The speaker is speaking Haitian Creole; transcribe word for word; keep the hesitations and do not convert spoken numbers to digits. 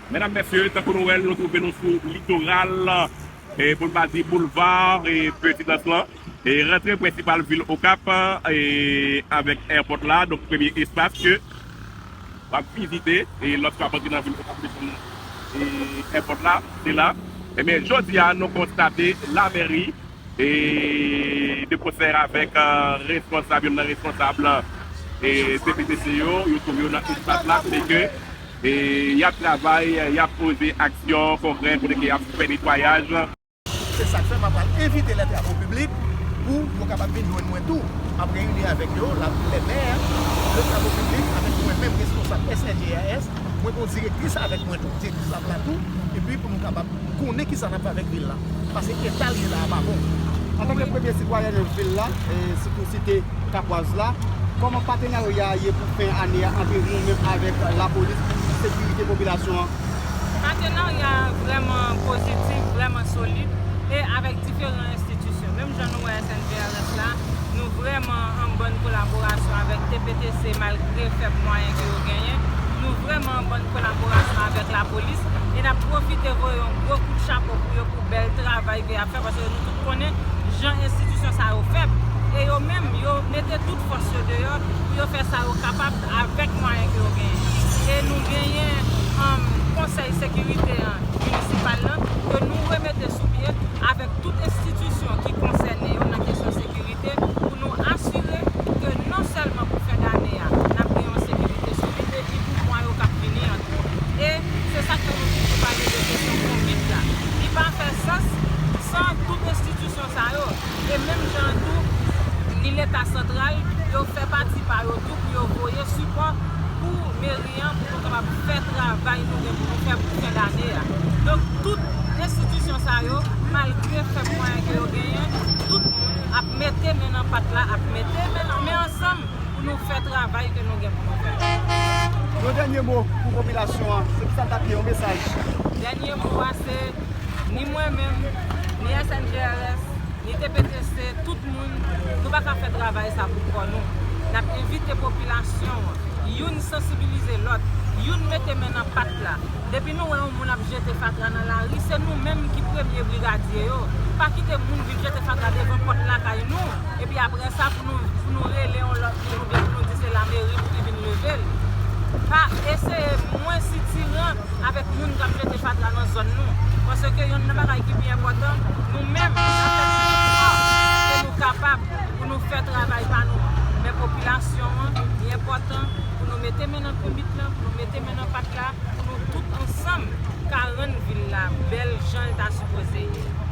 Medam, mesye, tankou nou wè l, nou twouve nou sou litoral, e pou n pa di boulva e Petitans lan, e rantre prensipal vil Okap, e avèk èpòt la, donk premye espas ke w ap vizite, e lòt fwa w ap antre nan vil Okap, e èpòt la, se la. Ebyen, jodi a, nou konstate lamèri e de konsè avèk, e, responsab, youn nan responsab, e, C P T C yo, yo twouve yo nan espas la, kote ke, e, y ap travay, y ap poze aksyon konkrè, kote ke y ap fè netwayaj. Se sa k fè m ap pral envite lè travo piblik pou yo kapab vin jwenn mwen tou. M ap reyini avèk yo, la, lè mè, lè travo piblik, avèk mwen menm responsab S N G R S, mwen gen yon direktris avèk mwen tou, direktris la ap la tou, epi pou nou kapab konnen kisa n ap fè avèk vil la. Paske eta l ye la a pa bon. Antanke premye sitwayen vil la, e sitou site Kapwaz la, kòman patenarya a ye pou fen ane a ant nou menm avèk lapolis pou sekirite popilasyon an? Patenarya a vrèman pozitif, vrèman solid, e avèk diferan enstitisyon. Menm jan nou wè S N G R S la, nou vrèman an bòn kolaborasyon avèk T P T C, malgre fèb mwayen ke yo genyen. Nou vrèman an bòn kolaborasyon avèk lapolis, e n ap pwofite voye yon gwo kout chapo pou yo pou bèl travay ke y ap fè, paske nou tout konnen jan enstitisyon sa yo fèb. E yo menm, yo mete tout fòs yo deyò pou yo fè sa yo kapab avèk mwayen ke yo genyen. E nou genyen, um, Konsèy Sekirite an minisipal lan, ke nou remete sou pye avèk tout enstitisyon ki konsène yo nan kesyon sekirite, pou nou asire ke non sèlman pou fen dane a, n ap gen yon sekirite solid, epi pou mwa yo k ap vini an tou. E se sa k fè nou toujou pale de kesyon konbit la. Li pa fè sans san tout enstitisyon sa yo. E menm jan an tou, ni Leta santral, yo fè pati pa yo tou pou yo voye sipò pou meri an, pou nou kapab fè travay nou gen pou nou fè pou fen dane a. Donk, tout enstitisyon sa yo, malgre fèb mwayen ke yo genyen, tout moun ap mete men nan pat la, ap mete men nan men ansanm pou nou fè travay ke nou gen pou nou fè. Yon dènye mo pou popilasyon an, se kisa l t ap ye, yon mesaj? Dènye mo a, se ni mwen menm, ni S N G R S, ni T P T C, tout moun, nou pa ka fè travay sa pou kò nou. N ap envite popilasyon an, youn sansibilize lòt, youn mete men nan pat la. Depi nou wè yon moun ap jete fatra nan lari, se nou menm ki premye brigadye yo. Pa kite moun vin jete fatra devan pòt lakay nou, epi apre sa pou nou, pou nou rele yon lòt moun oubyen pou nou di se lameri pou li vin leve l. Pa eseye mwen sitiran avèk moun k ap jete fatra nan zòn nou. Paske yonn nan bagay ki pi enpòtan, nou menm, n ap fè tout efò ke nou kapab pou nou fè travay pa nou an. Men popilasyon an, li enpòtan pou nou mete men nan konbit lan, pou nou mete men nan pat la, pou nou tout ansanm ka rann vil la bèl jan l ta sipoze ye.